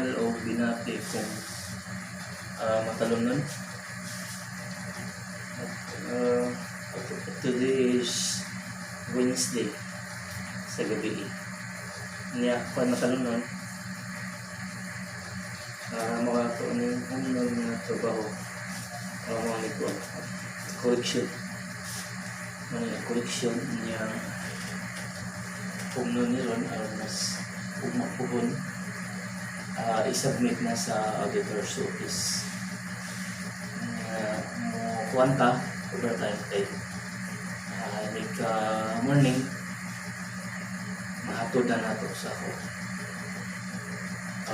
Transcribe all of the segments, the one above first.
Original o binati kung matalumnon. At, today is Wednesday sa gabi. Niya, kung matalumnon, makatuon yung humnon nga trabaho. Mga ni kuan collection. Ano yung collection niya, humnon ni ron aron mas ugma puhon i-submit na sa auditor's office. Mo kuwanta overtime kay ka morning mahatod na nato sa ako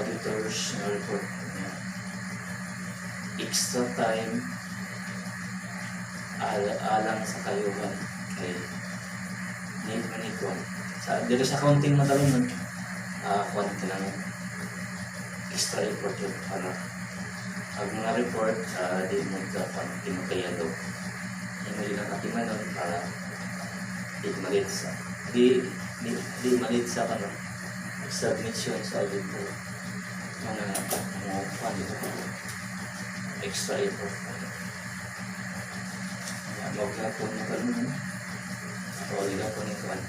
auditor's nga report niya. Extra time alang sa kayuhan kay need man ni kuwan sa diri sa accounting, matalon kuwan ka lang, extra effort yun para ang mga report di mo ka di mo kayado imo yun ang atimanon para di malit sa di di, di malit sa ano submission sa auditor, mga mo kuwan dito, extra effort. Kaya maghapon na kalungan o gihapon ni kuwan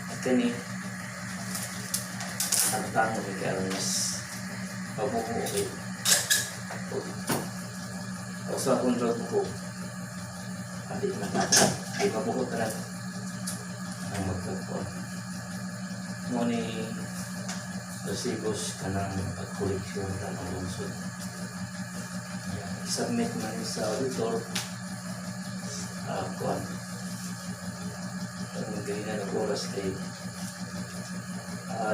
at kani ang tango ni kay aron mas pabuho, okay, o sa akong drug ko di na di mabuho tanan ang magkagkuan mo ni resibos kanang pagkoleksyon tanang lungsod. Submit man sa auditor, kuan ang ganyan ng oras kay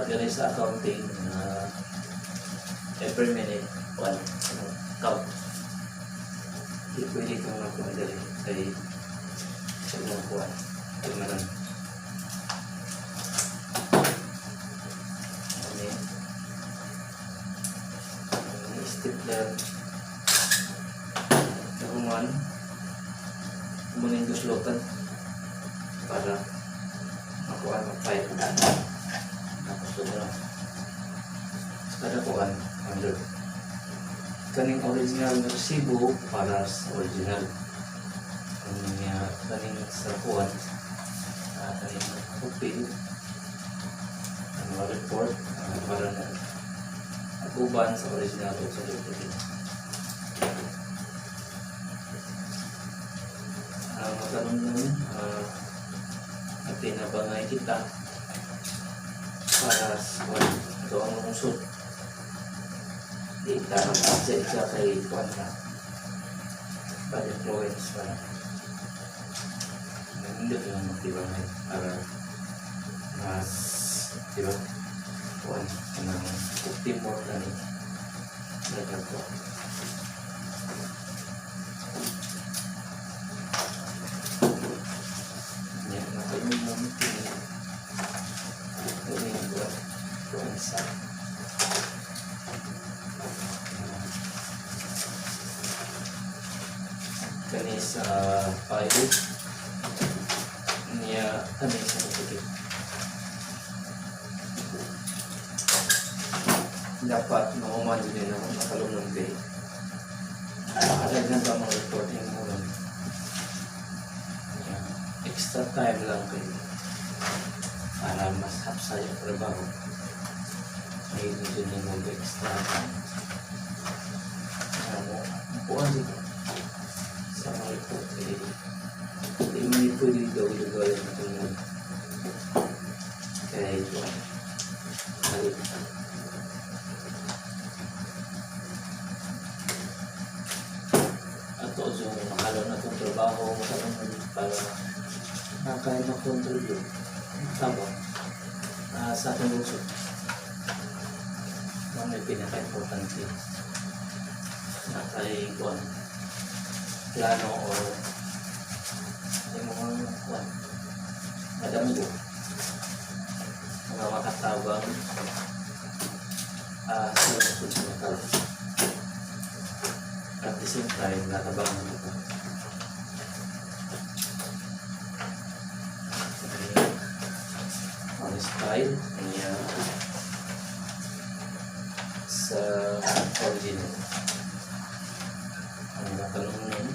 diri sa accounting, every minute kuan ano, count. Di pwede kang magkuan diri kay sa mga kuan manan ano ano stapler. Nahuman muna yung guslotan para makuha ng file, tapos doon sa kada kuan under kaning original na resibo para sa original kaning kaning sa kuan kaning copy ang mga report para na uban sa original o sa duplicate. Makaroon nun at tinabangay kita para sa kuan ito ang lungsod, di ta sa isa kay kuan na bad influence para nindot yung magtibangay para mas, di ba, kuan kanang teamwork na ni nagkagkuan niya makaingon kini kini kuan kuan sa kani sa file niya, kani sa duplicate. Dapat mahuman din ako makalunong kay makadaghan pa mga reporting mo nun. Yeah. Extra time lang kay para mas hapsay ang trabaho. May hindi mo extra time. Kaya mo, buwan dito sa mga report eh, hindi mo ni pwede gawin-gawin na tungod kaya ito mali. Ato yung mahalon na itong trabaho makalunod para nakaya makontribute tama sa atong lungsod. Mao may pinaka-importante na kay kuan plano or yung mga kuan madamgo mga makatabang sa lungsod sa tao, at the same time natabangan ito. On style niya. Sa original. Ang matalungan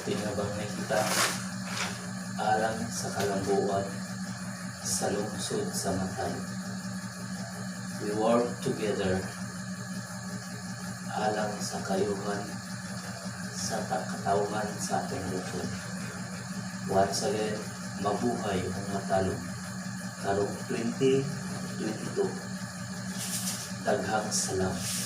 tinabang kita alang sa kalambuan sa lungsod sa Matalom. We work together alang sa kayuhan sa katawhan sa atong lungsod. Once again, mabuhay ang Matalom. Karong 2022. Daghang salamat.